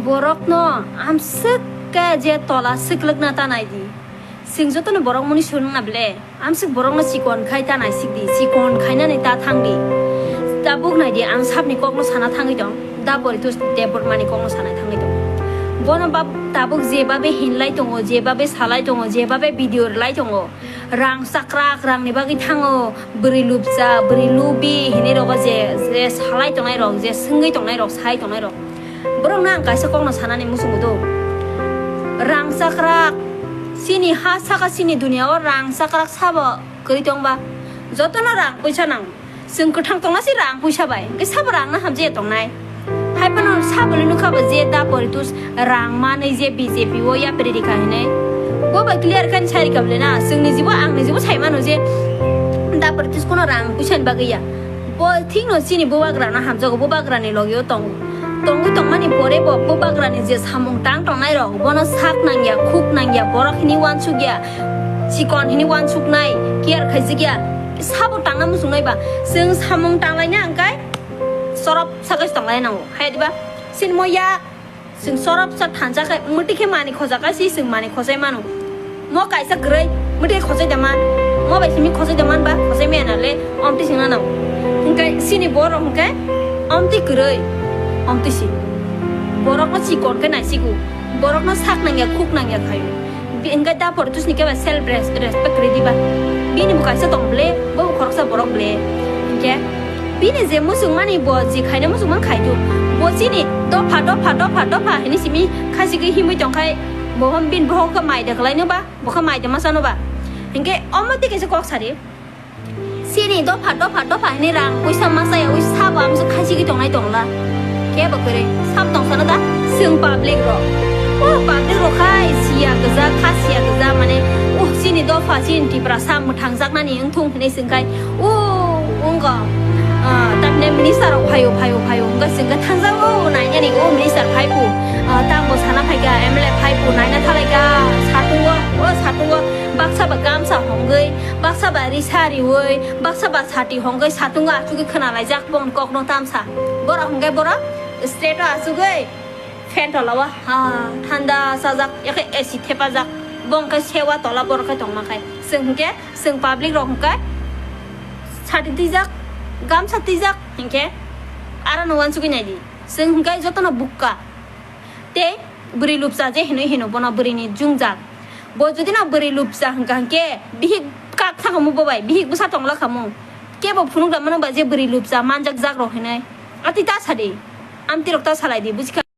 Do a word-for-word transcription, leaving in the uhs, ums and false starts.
Borokno amswk khe je tola swklwkna ta nai di. Chwng jotono borok mani swrwngna ble, amswk borokno chikon khai ta naisik di, chikon khainani ta thang di. Tabuk nai di, ang sabni kokno sana thangwi tong, da Poritos Debbarmani kokno sana thangwi tong. Bono bab tabuk jebabe hinlai tongo, jebabe salai tongo, jebabe video rwlai tongo, rang chakrak, rangni bagwi thango, bwrwi lubja, bwrwi lubi hinwi rogo je, je salai tongnai rok, je swngwi tongnai rok, sai tongnai rok. Borokno ang kaisa kokno sanani muchungo do. Rang chakrak, chini ha saka chini dunia o rang chakrak sabo kwrwi tongba? Jotono rang puisa nango. Chwng kwthang tongna se rang puisa bai, hwnkhe sabo rang no hamjaya tongnai. Hai phano sabo le nukha bo je da Poritos rang manwi je B J P o yapri rikha hinwi. Bo bai clear khan sai rikha bole na, chwngni jibo angni jibo sai mano je da Poritos kono rang puisa ni bagwi ya. Bo thikno chini bubagrano hamjago, bubagrani logio tongo. Tongwi tongmani pore bo bubagrani je samung tang tongnai rok, bono sak nangya, khuk nangya, borok hini uansukya, chikon hini uansuknai, care khaijikya, sabo tangna muchungnai ba. Chwng samung tanglaina hwnkhe sorop sakai tonglai nango. Hai diba? Chini mo yak Chwng sorop sa thansa khe mwtwi khe mani khoja kha si chwng mani khojai mano. Mo kaisa kwrwi mwtwi khojai da man. Mo bai simi khojai da man ba khojai maya na le omtwi singna nango. Hwnkhe chini borok hwnkhe omtwi kwrwi, omtwi si. Borokno chikon khe naisigo. Borokno sak nangya, khuk nangya khaio. Bi-, hwnkhe da Poritos ni khe ba self res-, respect rwdi ba. Bini bo kaisa tong ble, bo bo khoroksa borok ble. Hwnkhe bini je muchungmani bo je khaina muchungma khai do. Bo chini dopha, dopha, dopha, dopha hinwi simi khachigwi himwi tongkhai, bo hwn bini bohok khe mai da kwlaino ba, bo khe mai da ma chano ba. Hwnkhe omo tei kaisa kok sari. Chini dopha, dopha, dopha hinwi rang puisa ma chaya wi sabo amsa khachigwi tongnai tongla. Kebo kwrwi sab tongsano da? Chwng public rok. O public rok khai siya kwjak, kha siya kwjak, mane, o chini dopha, chini Tiprasa mwthangjaknani wngthung hinwi chwngkhai, o wngkha, ah, tamni minister rok phaio, phaio, phaio, wngkha chwngkha thangjago nainani, o minister phaipu, ah, tambo sana phaikha, M L A phaipu, naina thalaikha, satungo, o satungo, baksa ba gamsa hongwi, baksa ba risa riwi, baksa ba sati hongwi, satungo achugwi khwnalaijak bongni kokno tamsa. Borok hwnkhe borok state o achugwi, fan tola o ha thanda sajak, yakhe A C thepajak, bo hwnkhe sewa tola borok khe tongma khai. Chwng hwnkhe, chwng public rok hwnkhe sati twijak, gamsa twijak hwnkhe, aro no uansugwi naidi. Chwng hwnkhe jotono bukka tei bwrwi lupcha je hinwi hino bono bwrwini jwngjal. Bo jodi no bwrwi lupcha hwnkha hwnkhe bihik kak thangkhamu bo bai, bihik bwsa tongla khamu. Kebo phunuk da mano ba je bwrwi lupcha manjak jak rok hinwi. Ati ta sadi. Amtwi rok ta salai di, buji kha.